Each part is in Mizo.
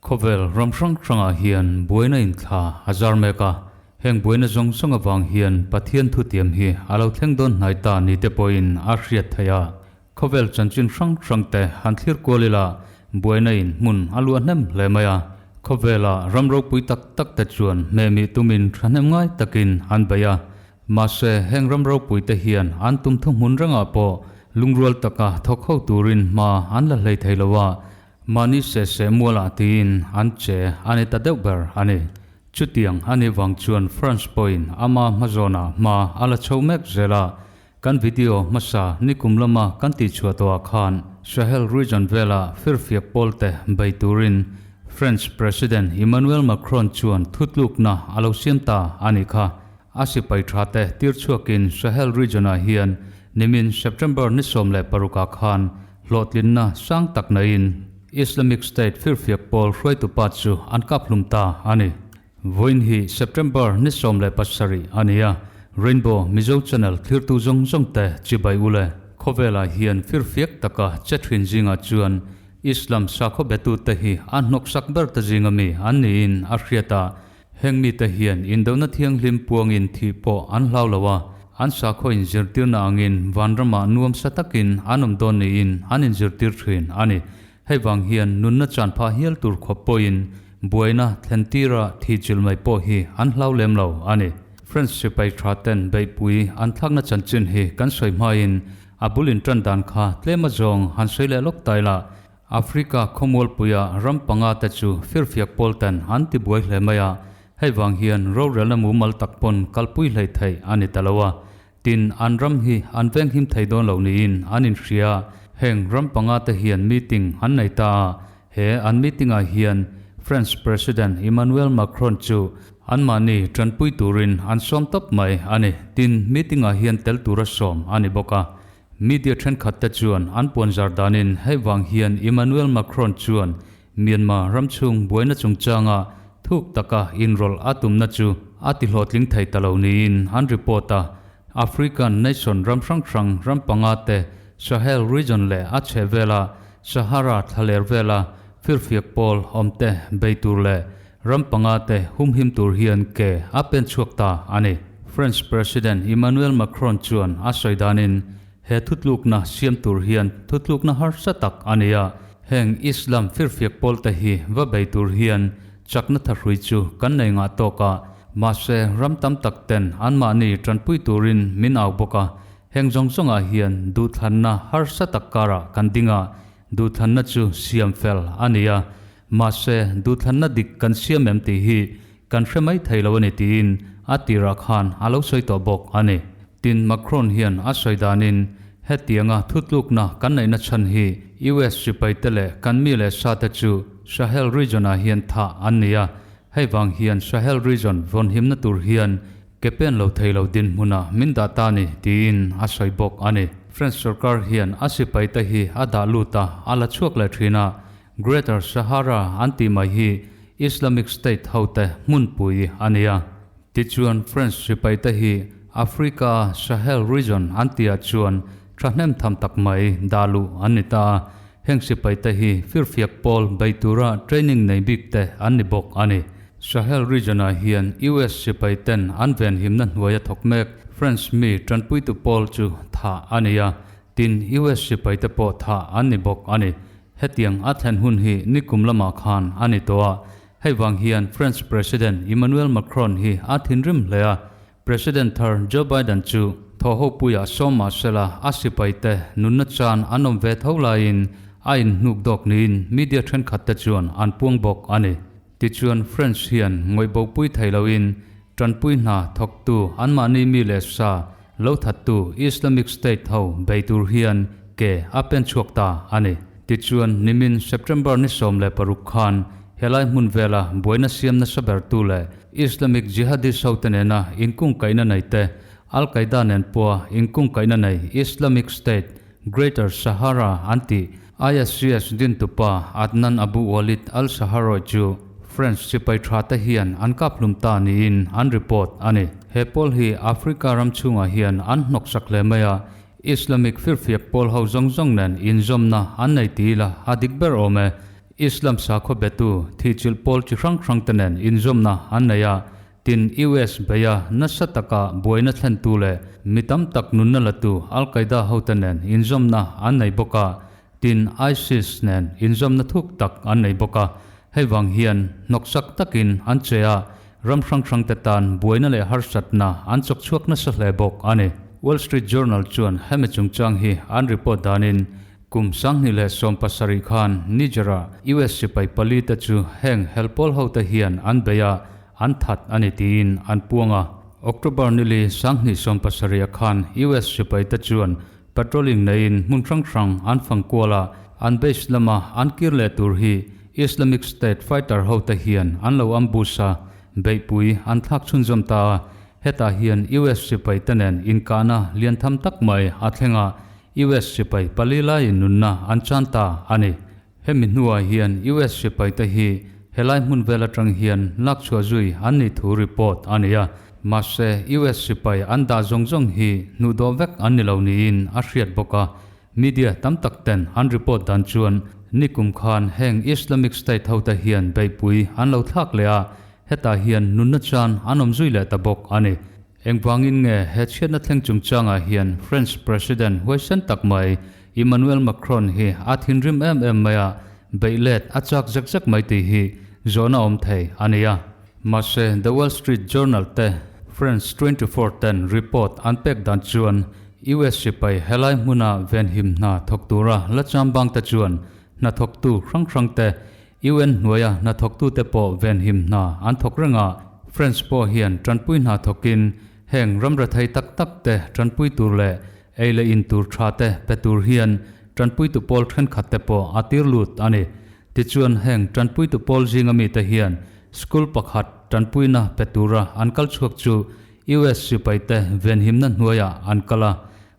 Khawvel ram hrang hrangah hian buaina inthla a zar mek a, heng buaina zawng zawng avang hian Pathian thutiam hi a lo thleng dawn hnai ta ni te pawhin a hriat theih a. Khawvel chanchin hrang hrang te han thlir kual ila buaina in hmun a luah hnem hle mai a. Khawvela ram ropui tak tak te chuan hmehmih tumin thahnem ngai takin an bei a. Mahse heng ram ropui te hian an tum thuhmun rengah pawh lungrual taka thawk ho turin hma an la hlei thei lo a. Mahni se se mualah tiin an che a ni ta deuh ber a ni. Chutiang a nih vang chuan France pawhin ama hmazawnah hma a la chho mek zel a. Kan video hmasa nikum lama kan tihchhuah tawhah khan Sahel region vela firfiak pawlte bei turin French President Emmanuel Macron chuan thutlukna a lo siam ta a nih kha. A sipai thate tir chhuakin Sahel region-ah hian nimin September ni 16 ah khan Hlawhtlinna sang tak naiin Islamic State firfiak pawl hruaitu pa chu an kap hlum ta a ni. Vawiin hi September ni 17 a ni a, Rainbow Mizo Channel thlirtu zawng zawng te chibai u le. Khawvelah hian firfiak taka che thin zingah chuan Islam sakhaw betute hi a hnawksak ber te zinga mi an niin a hriat a, Heng mite hian indona thianghlim puangin thih pawh an hlau lo a, an sakhaw inzirtirna angin vanramah nuamsa takin an awm dawn niin an inzirtir thin a ni. Hei vang hian nunna chan phah hial tur khawp pawhin buaina thlentira thih chilh mai pawh hi an hlau lem lo a ni. French sipai tha ten beihpui an thlakna chanchin hi kan sawi hmain a bul intan dan kha tlem azawng han sawi leh lawk tai la. Africa khawmualpuia ram panga te chu firfiak pawl ten an ti buai hle mai a, hei vang hian rorelna mumal tak pawn kalpui hlei theih a ni ta lo a. Tin, an ram hi an venghim thei dawn lo niin an inhria. Heng ram panga te hian meeting an nei ta a, he an meeting ah hian French President Emmanuel Macron chu anmahni tanpui turin an sawm tawp mai a ni. Tin, meeting ah hian tel tura sawm a ni bawk a. Media thenkhat te chuan an puanzar danin hei vang hian Emmanuel Macron chuan Myanmar ramchhung buaina chungchanga thuk taka inrawlh a tumna chu a tihlawhtling thei ta lo niin an report a. African nation ram hrang hrang ram panga te Sahel region leh a chhehvela Sahara thlaler vela firfiak pawl awmte bei tur leh Ram panga te humhim tur hian ke a pen chhuak ta a ni. French President Emmanuel Macron chuan a sawi danin he thutlukna siam tur hian thutlukna harsa tak a ni a, heng Islam firfiak pawl te hi va bei tur hian chakna thahrui chu kan nei ngah tawk a, mahse ram tam tak ten anmahni tanpui turin min au bawk a, heng zawng zawngah hian duhthlanna harsa tak karah kan ding a, duhthlanna chu siam fel a ni a. Mahse, duhthlanna dik kan siam em tih hi kan hre mai thei lo a ni tiin a tirah khan a lo sawi tawh bawk a ni. Tin, Macron hian a sawi danin hetianga thutlukna kan neihna chhan hi US sipaite leh kan mi leh sate chu Sahel region-ah hian thah an ni a, hei vang hian Sahel region vawnhimna tur hian ke pen lo thei lo dinhmunah min dah ta ni tiin a sawi bawk a ni. French sorkar hian a sipaite hi a dah lut a, a la chhuak leh thin a, Greater Sahara an tih mai hi Islamic State hote hmunpui a ni a. Tichuan French sipaite hi Africa Sahel region an tihah chuan thahnem tham tak mai dah luh an ni ta a. Heng sipaite hi firfiak pawl bei tura training nei bik te an ni bawk a ni. Sahel region-ah hian US sipaiten an venhimna hnuaia thawk mek French mi tanpuitu pawl chu thah a ni a. Tin, US sipaite pawh thah an ni bawk a ni. Hetiang a thlen hun hi nikum lamah khan a ni tawh a, hei vang hian French President Emmanuel Macron hi a thinrim hle a, President thar Joe Biden chu thawhhopuiah sawm mah sela a sipaite nunna chan an awm ve tho laiin a inhnuk dawk niin media thenkhatte chuan an puang bawk a ni. Tichuan French hian ngawihbopui thei loin tanpui hna thawktu anmahni mi leh sa lo thattu Islamic State ho bei tur hian ke a pen chhuak ta a ni. Tichuan nimin September ni 16 khan helai hmun vela buaina siam nasa bertu leh Islamic Jihadist hote nena inkungkaihna nei te Al-Qaeda nen pawha inkungkaihna nei Islamic State Greater Sahara an tih ISCS dintupa Adnan Abu Walid al-Sahrawi chu French sipai tha te hian an kap hlum ta niin an report a ni. He pawl hi Africa ram chhungah hian an hnawksak hle mai a, Islamic firfiak pawl ho zawng zawng nen inzawmna an nei ti ila a dik ber awm e. Islam sakhaw betu thihchilh pawl chi hrang hrangte nen inzawmna an nei a, tin US beia nasa taka buaina thlentu leh mi tam tak nunna latu Al-Qaeda hote nen inzawmna an nei bawk a, tin ISIS nen inzawmna thuk tak an nei bawk a. Hei vang hian hnawksak takin an che a, ram hrang hrangte tan buaina leh harsatna an chawk chhuak nasa hle bawk a ni. Wall Street Journal chuan hemi chungchang hi an report danin Kum 2017 khan Niger-a US sipai pali te chu heng helpawl hote hian an bei a, an that a ni tiin an puang a. October nili 2017 khan US sipai te chuan patrolling neiin hmun hrang hrang an fang kual a, an base lama an kir leh tur hi Islamic State fighter hote hian an lo ambush a, beihpui an thlak chhunzawm ta a. Hetah hian US sipai te nen inkahna lian tham tak mai a thleng a, US sipai pali laiin nunna an chan ta a ni. Hemi hnuah hian US sipaite hi helai hmun vel atang hian lakchhuah zui an nih thu report a ni a. Mahse, US sipai an dah zawng zawng hi hnuhdawh vek an ni lo niin a hriat bawk a. Media tam tak ten an report dan chuan nikum khan heng Islamic State hote hian beihpui an lo thlak leh a, hetah hian nunna chan an awm zui leh ta bawk a ni. Engvangin nge he chhiatna thleng chungchangah hian French President huaisen tak mai Emmanuel Macron hi a thinrim em em mai a, beih let a chak zek zek mai tih hi zawhna awm thei a ni a. Mahse, The Wall Street Journal te France 24 ten report an pek dan chuan US sipai helai hmuna venhim hna thawk tura la chambang te chuan hnathawktu hrang hrang te UN hnuaia hnathawktute pawh venhim hna an thawk reng a, French pawh hian tanpui hna thawkin heng ram rethei tak tak te tanpui tur leh ei leh in tur tha te pe tur hian tanpuitu pawl thenkhat te pawh a tir lut a ni. Tichuan heng tanpuitu pawl zinga mite hian school pakhat tanpuina pe tura an kal chhuak chu US sipaite venhimna hnuaiah an kal a,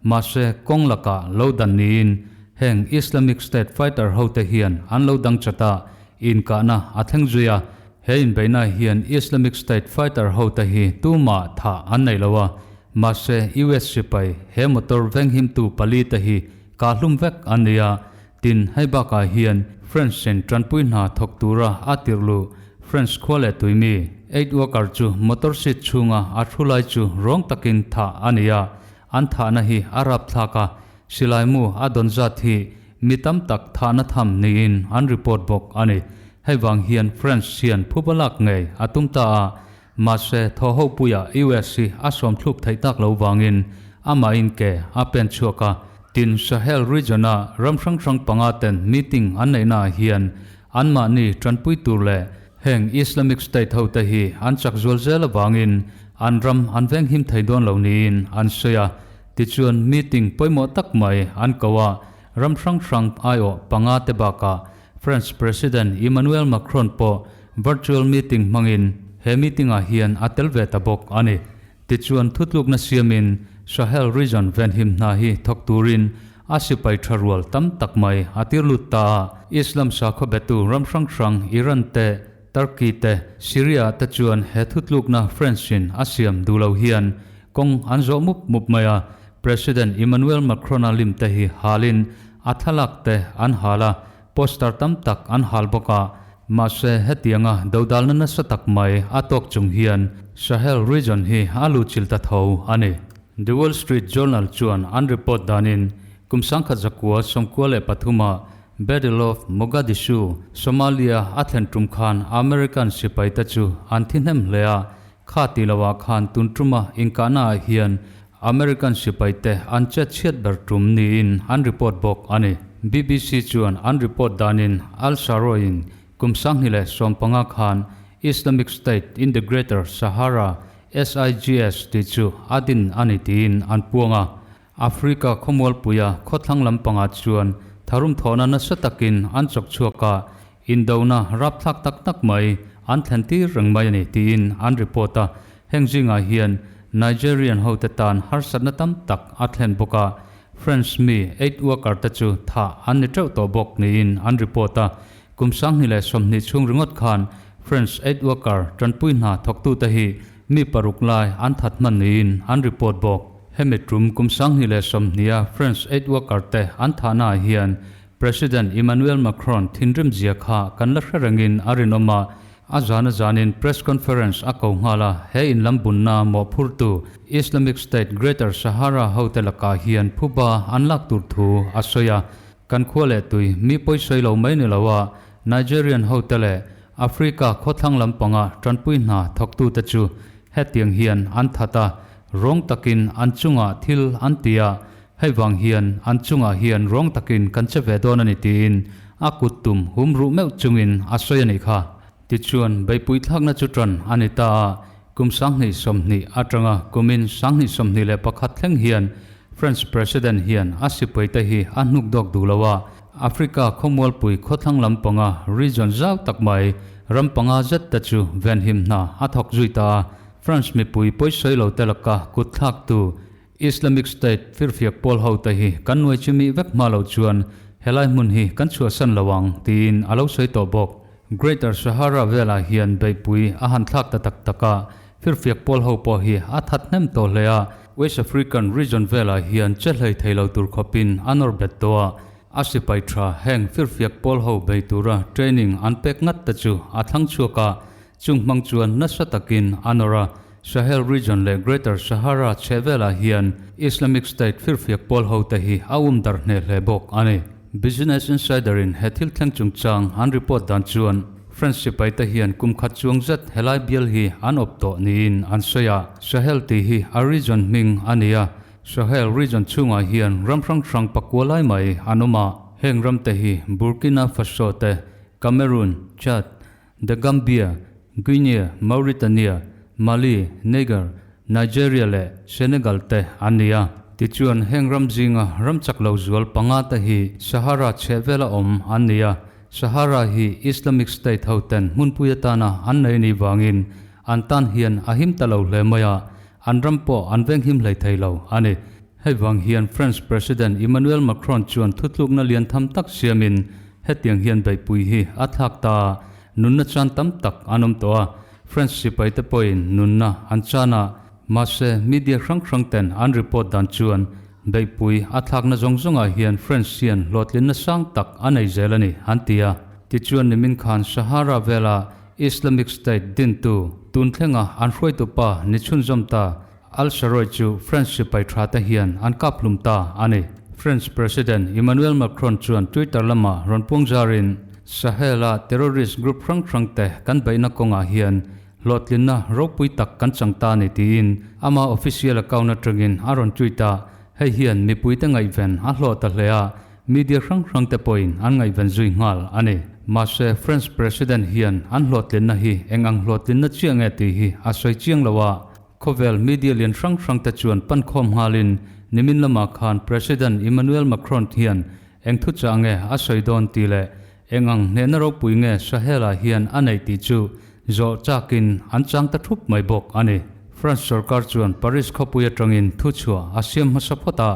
Mahse, kawng lakah lo dan niin heng Islamic State fighter hote hian an lo dang chat a, inkahna a thleng zui a. He inbeihna hian Islamic State fighter hote hi tumah thah an nei lo a, mahse US sipai he motor venghimtu pali te hi kahhlum vek an ni a. Tin, hei bakah hian French in tanpui hna thawk tura a tirh luh French khua leh tuimi aid worker chu motor seat chhunga a thu lai chu rawng takin thah a ni a. An thahna hi a rapthlak a, silai mu a dawn zat hi mi tam tak thahna tham niin an report bawk a ni. Hei vang hian France hian phuba lak ngei a tum ta a, mahse thaw ho puia US hi a sawm thluk theih tak lo vangin amahin ke a pen chhuak a. Tin, Sahel region-a ram hrang hrang panga ten meeting an neihnaah hian anmahni tanpui tur leh Heng Islamic State hote hi an chak zual zel avangin an ram an venghim thei dawn lo niin an sawi a. Tichuan meeting pawimawh tak mai an ko a, ram hrang hrang aiawh panga te bakah French President Emmanuel Macron pawh virtual meeting hmangin he meeting ah hian a tel ve ta bawk a ni. Tichuan thutlukna siamin Sahel region venhim hna hi thawk turin a sipai tha rual tam tak mai a tir lut ta a. Islam sakhaw betu ram hrang hrang Iran te, Turkey te, Syria te chuan he thutlukna French in a siam duh lo hian kawng an zawh mup mup mai a. President Emmanuel Macron-a lim te hi halin a thlalak te an hal a, poster tam tak an hal bawk a. Mahse hetianga dodalna nasa tak mai a tawk chung hian Sahel region hi a luchil ta tho a ni. The Wall Street Journal chuan an report danin kum 1993 ah Battle of Mogadishu, Somalia a thlen tum khan American sipaite chu an thi hnem hle a, kha ti loah khan tun tuma inkahna ah hian American sipaite an chet chhiat ber tum niin an report bawk a ni. BBC chuan an report danin Al-Sharoin kum 2015 khan Islamic State in the Greater Sahara SIGS tih chu a din a ni tiin an puang a. Africa khawmualpuia khawthlang lampangah chuan tharum thawhna nasa takin an chawk chhuak a, indona rapthlak tak tak mai an thlen tir reng mai a ni tiin an report a. Heng zingah hian Nigerian hote tan harsatna tam tak a thlen bawk a, French mi aid worker te chu thah an ni teuh tawh bawk niin an report a. Kum 2020 chhung ringawt khan French aid worker tanpui hna thawktute hi mi paruk lai an that hman niin an report bawk. Hemi tum kum 2020 a French aid worker te an thahnaah hian. President Emmanuel Macron thinrim zia kha kan la hre rengin a rinawm a, a zan a zanin press conference a ko nghal a, he in lam bunna mawhphurtu Islamic State Greater Sahara hote lakah hian phuba an lak tur thu a sawi a. Kan khua leh tui mi pawi sawi lo mai ni lo a, Nigerian hote leh Africa khawthlang lampanga tanpui hna thawktute chu hetiang hian an that a, rawng takin an chungah thil an ti a, hei vang hian an chungah hian rawng takin kan che ve dawn a ni tiin a kut tum hum ruh meuh chungin a sawi a nih kha. Tichuan, beihpui thlakna chu tan a ni ta a, kum 2020 atanga kumin 2021 thleng hian French President hian a sipaite hi a hnuk dawk duh lo a, Africa khawmualpui khawthlang lampanga region zau tak mai ram panga zet te chu venhim hna a thawk zui ta a, France mipui pawisawi lo te laka kut thlaktu Islamic State firfiak pawl ho te hi kan nuai chimi vek hma lo chuan helai hmun hi kan chhuahsan lo ang tiin a lo sawi tawh bawk. Greater Sahara velah hian beihpui a han thlak ta tak tak a, firfiak pawl ho pawh hi a that hnem tawh hle a, West African region velah hian che hlei thei lo tur khawpin a nawr bet tawh a, a sipai tha heng firfiak pawl ho bei tura training an pek ngat te chu a thlang chhuak a, Chung hmang chuan nasa takin a nawr a, Sahel region leh Greater Sahara chhehvelah hian Islamic State firfiak pawl hote hi a um darh hneh hle bawk a ni. Business Insider-in he thil thleng chungchang an report dan chuan French sipaite hian kum khat chuang zet helai bial hi an awp tawh niin an sawi a, Sahel tih hi a region hming a ni a, Sahel region chhungah hian ram hrang hrang pakua lai mai an awm a, heng ramte hi Burkina Faso te, Cameroon, Chad, The Gambia, Guinea, Mauritania, Mali, Niger, Nigeria leh Senegal te an ni a. Tichuan, heng ram zinga ram chak lo zual panga te hi Sahara chhehvela awm an ni a. Sahara hi Islamic State hoten hmunpui atana an nei ni vangin an tan hian a him ta lo hle mai a, an ram pawh an venghim hlei thei lo a ni. Hei vang hian French President Emmanuel Macron chuan thutlukna lian tham tak siamin hetiang hian beihpui hi a thlak ta a, nunna chan tam tak an awm tawh a, French sipaite pawhin nunna an chan a, mahse media hrang hrang ten an report dan chuan beihpui a thlakna zawng zawngah hian French hian hlawhtlinna sang tak a nei zel a ni an ti a. Tichuan nimin khan Sahara vela Islamic State dintu tun thlenga an hruaitupa ni chhunzawm ta Al-Saroi chu French sipai tha te hian an kap hlum ta a ni. French President Emmanuel Macron chuan Twitter lamah rawn puang zarin, Sahel-a terrorist group hrang hrang te kan beihna kawngah hian hlawhtlinna ropui tak kan chang ta a ni tiin ama official account atangin a rawn tweet a, hei hian mipuite ngaihven a hlawh ta hle a, media hrang hrang te pawhin an ngaihven zui nghal a ni. Mahse, French President hian an hlawhtlinna hi eng ang hlawhtlinna chiah nge tih hi a sawi chiang lo a, Khawvel media lian hrang hrang te chuan pan khawm nghalin nimin lamah khan President Emmanuel Macron hian eng thuchah nge a sawi dawn tih leh eng ang hnehna ropui nge Sahel-ah hian a neih tih chu zawh chakin an chang ta thup mai bawk a ni. France sorkar chuan Paris khawpui atangin thuchhuah a siam hmasa phawt a,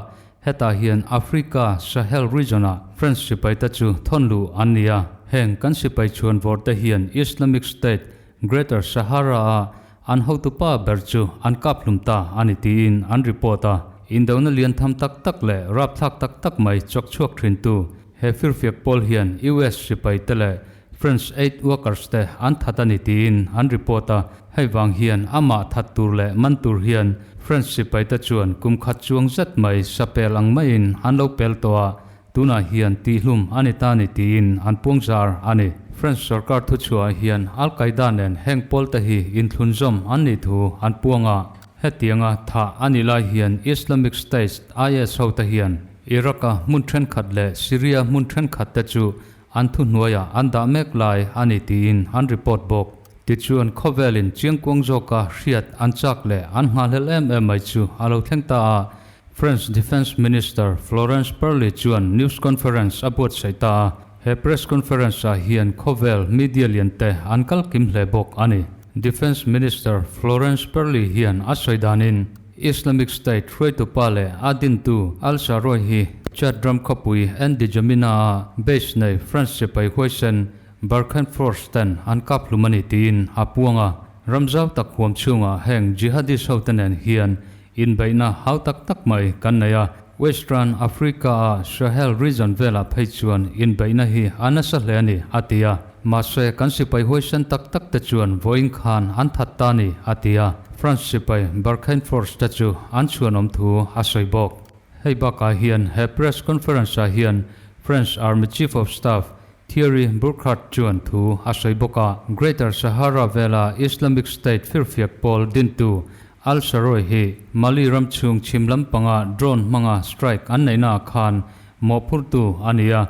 hetah hian Africa Sahel region-ah French sipaite chu thawn luh an ni a, heng kan sipai chhuan vawrte hian Islamic State Greater Sahara-a An hotupa ber chu an kap hlum ta a ni tiin an report a. Indona lian tham tak tak leh rapthlak tak tak mai chawk chhuak thintu he firfiak pawl hian US sipai te leh French aid workers te an that a ni tiin an report a. Hei vang hian amah that tur leh man tur hian French sipai te chuan kum khat chuang zet mai sapel ang maiin an lo pel tawh a. Tunah hian tihhlum a ni ta ni tiin an puang zar a ni. French sorkar thuchhuah hian Al Qaeda nen heng pawlte hi inthlunzawm an nih thu an puang a. Hetianga thah a nih lai hian Islamic State, IS, hote hian Iraq-a hmun thenkhat leh Syria hmun thenkhat te chu an thuhnuaiah an dah mek lai a ni tiin an report bawk. Tichuan khawvelin chiangkuang zawka hriat an chak leh an nghahhlelh em em mai chu a lo thleng ta a. French Defence Minister Florence Parly chuan news conference a buatsaih ta a, he press conference ah hian khawvel media lian te an kal kim hle bawk a ni. Defence Minister Florence Parly hian a sawi danin Islamic State hruaitupa leh a dintu Al-Saroi hi Chad ram khawpui N'Djamena a base nei French sipai huaisen Barkhane Force ten an kap hlum a ni tiin a puang a, ram zau tak huam chhungah heng jihadist hote nen hian Inbeihna hau tak tak mai kan nei a. Western Africa-a Sahel region velah phei chuan inbeihna hi a nasa hle a ni, a ti a. Mahse, kan sipai huaisen tak tak te chuan vawiin khan an that ta a ni, a ti a. France sipai Barkhane Force te chu an chhuanawm thu a sawi bawk. Hei bakah hian he press conference-ah hian French Army Chief of Staff Thierry Burkhard chuan thu a sawi bawk a, Greater Sahara vela Islamic State firfiak pawl dintu Al-Saroy hi Mali ram chhung chhim lampanga drone hmanga strike an neihnaah khan mawhphurtu a ni a,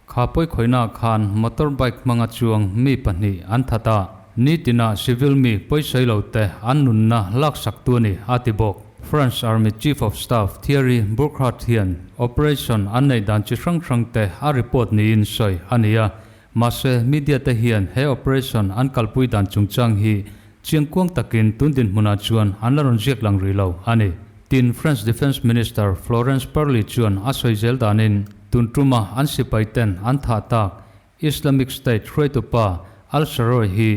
kha pawikhawihnaah khan motorbike hmanga chuang mi pahnih an that a, nitina civil mi pawisawi lo te an nunna laksaktu a ni, a ti bawk. France Army Chief of Staff Thierry Burkhard hian operation an neih dan chi hrang hrang te a report niin sawi a ni a, mahse media te hian he operation an kalpui dan chungchang hi chiangkuang takin tun dinhmunah chuan an la rawn ziak lang rih lo a ni. Tin, French Defence Minister Florence Parly chuan a sawi zel danin tun tuma an sipai ten an thah tak Islamic State hruaitupa Al-Saroy hi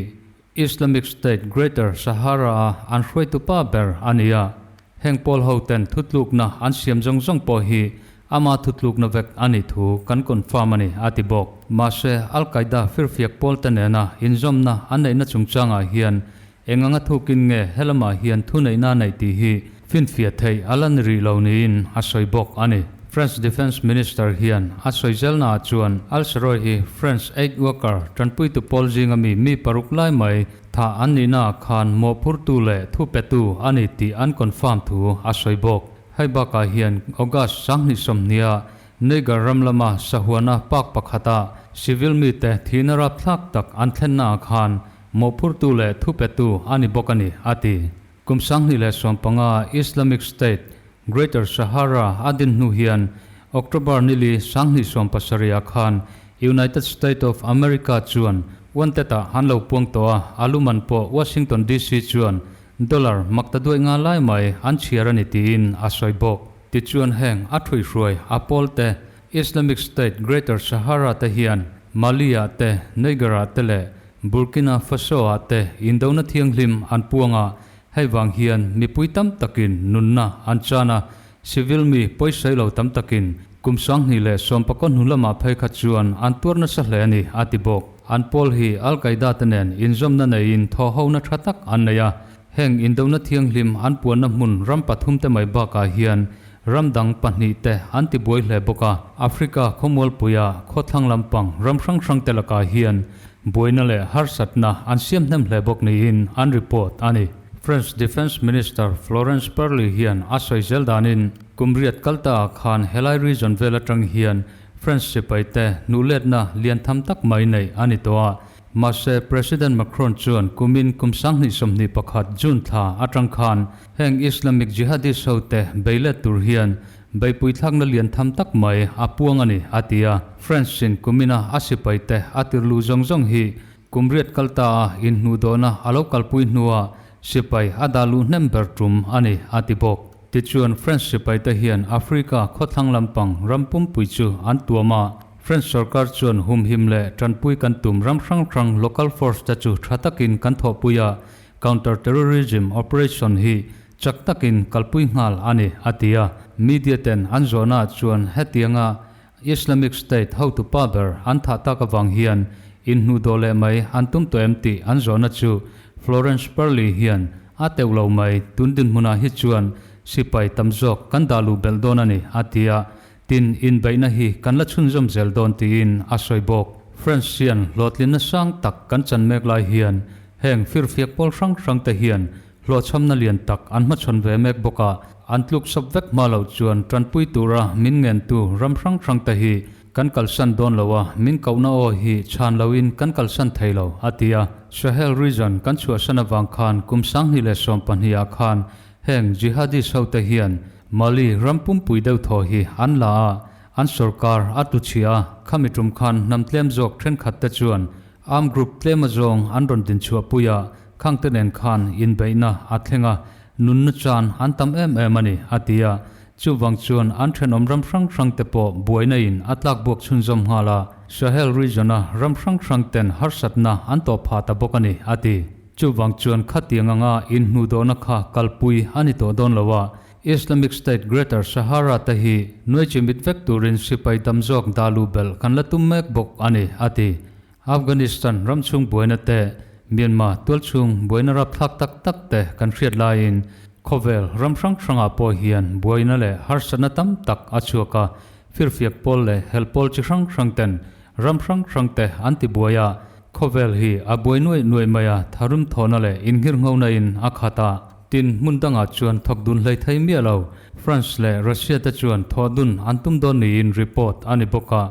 Islamic State Greater Sahara-a an hruaitupa ber a ni a, heng pawl ho ten thutlukna an siam zawng zawng pawh hi ama thutlukna vek a nih thu kan confirm a ni, a ti bawk. Mahse, Al Qaeda firfiak pawl te nena inzawmna an neihna chungchangah hian eng anga thukin nge helamah hian thuneihna a neih tih hi finfiah theih a la ni rih lo niin a sawi bawk a ni. French Defence Minister hian a sawi zelnaah chuan Al-Saroy hi French aid worker tanpuitu pawl zinga mi mi paruk lai mai thah an nihnaah khan mawhphurtu leh thupetu a ni tih an confirm thu a sawi bawk. Hei bakah hian August 2020-a Niger ram lama sahuana park pakhata civil mite thihna rapthlak tak an thlennaah khan mawhphurtu leh thupetu a ni bawk a ni, a ti. Kum 2015 Islamic State, Greater Sahara a din hnu hian October nili 2017 ah khan United State of America chuan wanted ah an lo puang tawh a, a luman pawh Washington DC chuan dollar makta duai nga lai mai an chhiar a ni tiin a sawi bawk. Tichuan heng a thuihhruai a pawl te Islamic State Greater Sahara te hian Mali ah te, Niger ah te leh Burkina Faso ah te indona thianghlim an puang a, hei vang hian mipui tam takin nunna an chan a, civil mi pawisawi lo tam takin kum 2019 hnu lamah phei kha chuan an tuar nasa hle a ni, a ti bawk. An pawl hi Al Qaeda te nen inzawmna neiin thawhhona tha tak an nei a, heng indona thianghlim an puanna hmun ram pathum te mai bakah hian ram dang pahnih te an ti buai hle bawk a, Africa khawmualpuia khawthlang lampang ram hrang hrang te lakah hian Buaina leh harsatna an siam hnem hle bawk niin an report a ni. French Defence Minister Florence Parly hian a sawi zel danin kum riat kal ta ah khan helai region vel atang hian French sipai te hnuhletna lian tham tak mai neih a ni tawh a. Mahse President Macron chuan kumin kum 2021 June thla atang khan heng Islamic Jihadist ho te beilet tur hian Beihpui thlakna lian tham tak mai a puang a ni, a ti a. French in kumina a sipai te a tirlu zawng zawng hi kum riat kal ta a inhnuhdawhna a lo kalpui hnua sipai a dah luh hnem ber tum a ni, a ti bawk. Tichuan French sipai te hian Africa khawthlang lampang ram pumpui chu an tuam a. French sorkar chuan humhim leh tanpui kan tum ram hrang hrang local force te chu tha takin kan thawhpui a, counter terrorism operation hi Chak takin kalpui nghal a ni, a ti a. Media ten an zawhnaah chuan hetianga Islamic State hotupa ber an thah tak avang hian inhnuhdawh leh mai an tum tawh em tih an zawhna chu Florence Parly hian a teuh lo mai, tun dinhmunah hi chuan sipai tam zawk kan dah luh belh dawn a ni, a ti a. Tin, inbeihna hi kan la chhunzawm zel dawn tiin a sawi bawk. France hian hlawhtlinna sang tak kan chan mek lai hian heng firfiak pawl hrang hrang te hian Hlawhchhamna lian tak an hmachhawn ve mek bawk a, an tluk sawp vek hma loh chuan tanpui tura min ngentu ram hrang hrang te hi kan kalsan dawn lo a, min kohna aw hi chhan loin kan kalsan thei lo, a ti a. Sahel region kan chhuahsan avang khan kum 2012 ah khan heng jihadist ho te hian Mali ram pumpui deuh thaw hi an la a, an sorkar a tluchhia a, khami tum khan hnam tlem zawk thenkhat te chuan Armed group tlem azawng an rawn dinchhuahpui a, khangte nen khan inbeihna a thleng a, nunna chan an tam em em a ni, a ti a. Chuvang chuan an thenawm ram hrang hrang te pawh buaina in a tlakbuak chhunzawm nghal a, Sahel region a ram hrang hrang ten harsatna an tawh phah ta bawk a ni, a ti. Chuvang chuan khatiang anga inhnuhdawhna kha kalpui a ni tawh dawn lo a, Islamic State Greater Sahara te hi nuai chimit vek turin sipai tam zawk dah luh belh kan la tum mek bawk a ni, a ti. Afghanistan ram chhung buaina te, Myanmar tualchhung buaina rapthlak tak tak te kan hriat laiin khawvel ram hrang hrangah pawh hian buaina leh harsatna tam tak a chhuak a, firfiak pawl leh hel pawl chi hrang hrang ten ram hrang hrang te an ti buai a, khawvel hi a buai nuaih nuaih mai a, tharum thawhna leh inghirnghona in a khat a. Tin, hmun dangah chuan thawk dun hlei thei miah lo. France leh Russia te chuan thawh dun an tum dawn niin report a ni bawk a.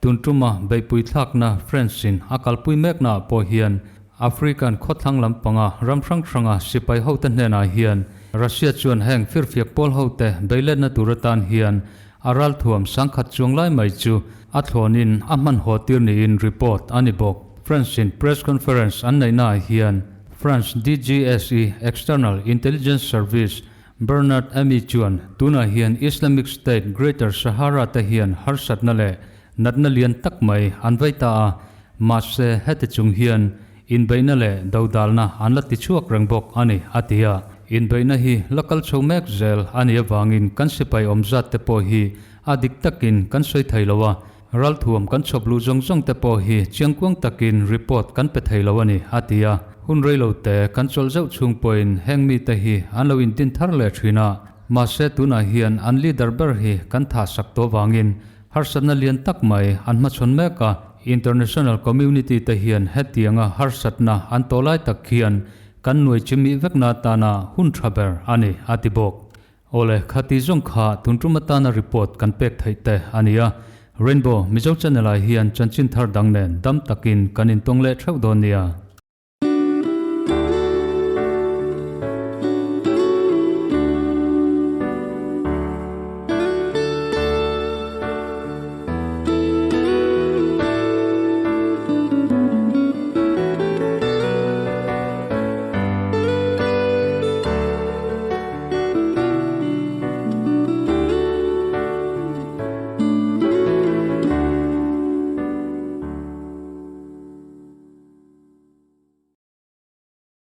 Tun tuma beihpui thlakna France-in a kalpui meknaah pawh hian African khawthlang lampanga ram hrang hranga sipai hote hnenah hian Russia chuan heng firfiak pawl hote beiletna tur atan hian a ralthuam sangkhat chuang lai mai chu a thlawnin a hmanhawh tir niin report a ni bawk. France-in press conference an neihnaah hian France DGSE External Intelligence Service Bernard Amy chuan tunah hian Islamic State Greater Sahara te hian harsatna leh natna lian tak mai an vei ta a, mahse heti chung hian inbeihna leh dodalna an la ti chhuak reng bawk a ni, a ti a. Inbeihna hi la kal chho mek zel a nih avangin kan sipai awm zat te pawh hi a dik takin kan sawi thei lo a, Ralthuam kan chhawp luh zawng zawng te pawh hi chiangkuang takin report kan pe thei lo a ni, a ti a. Hun reilo te kan chawlh zeuh chhung pawhin heng mite hi an lo intin thar leh thin a. Mahse tunah hian an leader ber hi kan thah sak tawh vangin harsatna lian tak mai an hmachhawn mek a. International community te hian hetianga harsatna an tawh lai tak khian kan nuai chimih vekna atana hun tha ber a ni, a ti bawk. Awle, khati zawng kha tun tum atana report kan pek theih te a ni a. Rainbow Mizo channel ah hian chanchin thar dang nen dam takin kan intawng leh theuh dawn nia.